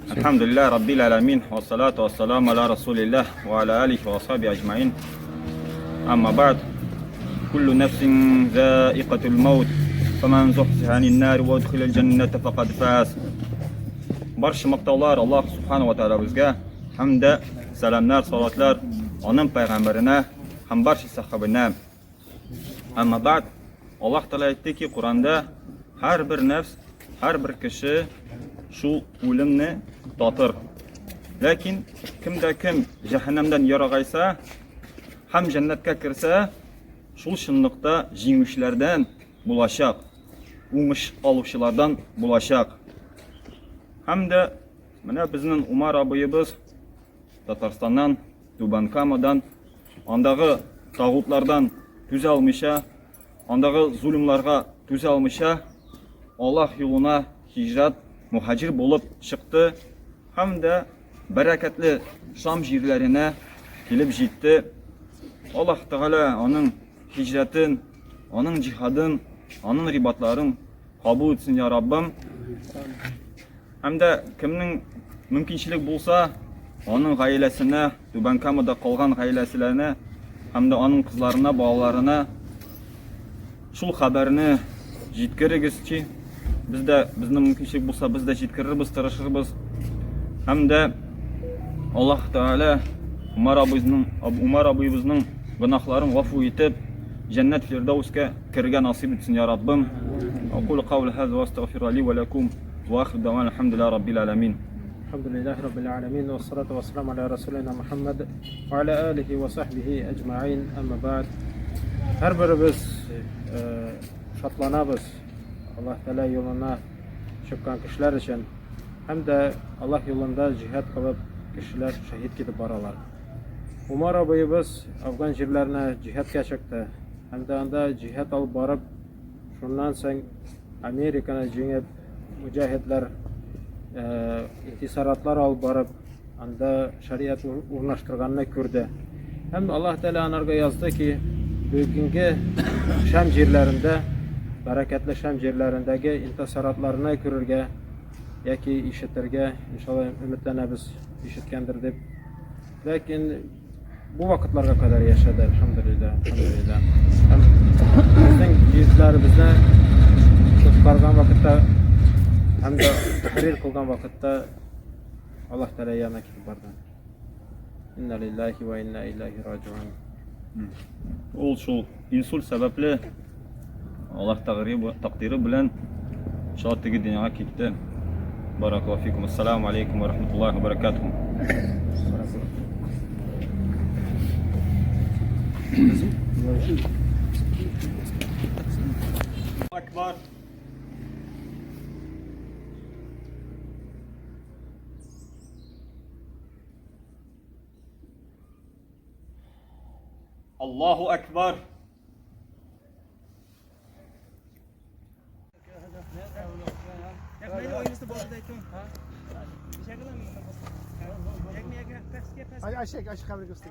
Әлхәмдүлилләһ Раббил әләмин, вассалату вассаламу аля расулилләһ ва аля алихи ва асхаби әҗмәин. Амма бәгъд. Куллу нәфсин заикатул маут, фаман зухзиха анин нар ва удхилал җәннәтә факад фаз. Барча мактаулар Аллаһ субхана ва тәгаләбезгә һәм дә сәламнәр, салатлар аның пәйгамбәренә һәм барча сахабына. Әмма бәгъд, Аллаһ Тәгалә әйтте ки, Коранда һәрбер нәфс, һәрбер кеше шул үлемне татыр. Ләкин кем дә кем җәһәннәмдән ярагайса һәм җәннәткә керсә, шул чынлыкта җиңүчеләрдән булачак, уңыш алучылардан булачак. Һәм дә менә безнең Умар абыебыз Татарстаннан, Түбән Камадан, андагы тагутлардан түзә алмыйча, андагы зулымларга түзә алмыйча, Аллаһ юлына һиҗрат, мухаҗир булып чыкты һәм дә бәрәкәтле Шам җирләренә килеп җитте. Аллаһ Тәгалә аның һиҗрәтен, аның җиһадын, аның рибатларын кабул итсен, я Раббым. Һәм дә кемнең мөмкинчелек булса, аның гаиләсенә, Түбән Камада калган гаиләселәренә һәм дә аның кызларына, балаларына шул хәбәрне җиткерегезче. Без дә, безнең мөмкинчелек булса, без дә җиткерербез, тырышырбыз. Һәм дә Аллаһ Тәгалә Умар абыйның, Умар абыебызның гөнаһларын гафу итеп, җәннәт фирдәүскә керергә насыйп итсен, я Раббым. Акулу каули хаза ва астагфиру ли ва лакум ва ахиру дa'вана алхамдулиллаһи раббил аламин. Алхамдулиллаһи раббил аламин ва салату ва саламу аля расулина Мухаммад ва аля алихи ва сахбихи аҗмаин. Амма бa'д. Һәрберебез шатланабыз Аллаһ Тәгалә юлына чыккан кешеләр өчен һәм дә Аллаһ юлында җиһад кылып кешеләр шәһид китеп баралар. Умар абыебыз Афган җирләренә җиһадка чыкты. Һәм дә анда җиһад алып барып, шуннан соң Американы җиңеп, муҗаһидләр интисаратлар алып барып, анда шариат урнаштырганны күрде. Һәм Аллаһ Тәгалә анарга язды ки, бүгенге Шам җирләрендә, бәрәкәтле Шам җирләрендәге интисаратларны күрергә яки ишетергә, иншалла, өметләнәбез, ишеткәндер дип. Ләкин бу вакытларга кадәр яшәде, әлхәмдүлилләһ, әлхәмдүлилләһ. Һәм безнең егетләребезне коткарган вакытта һәм дә тәхрир кылган вакытта Аллаһ Тәгалә янына китеп барды. Инна лиллахи ва инна илайхи раҗиун. Ул шул инсульт сәбәпле Аллаһ тәкъдире белән шул теге дөньяга китте. Баракаллаһу фикум. Ассаламу алейкум ва рахматуллахи ва баракатуху. Акбар. Аллаһу Акбар. Ay Ayşe, Ayşe kabri göster.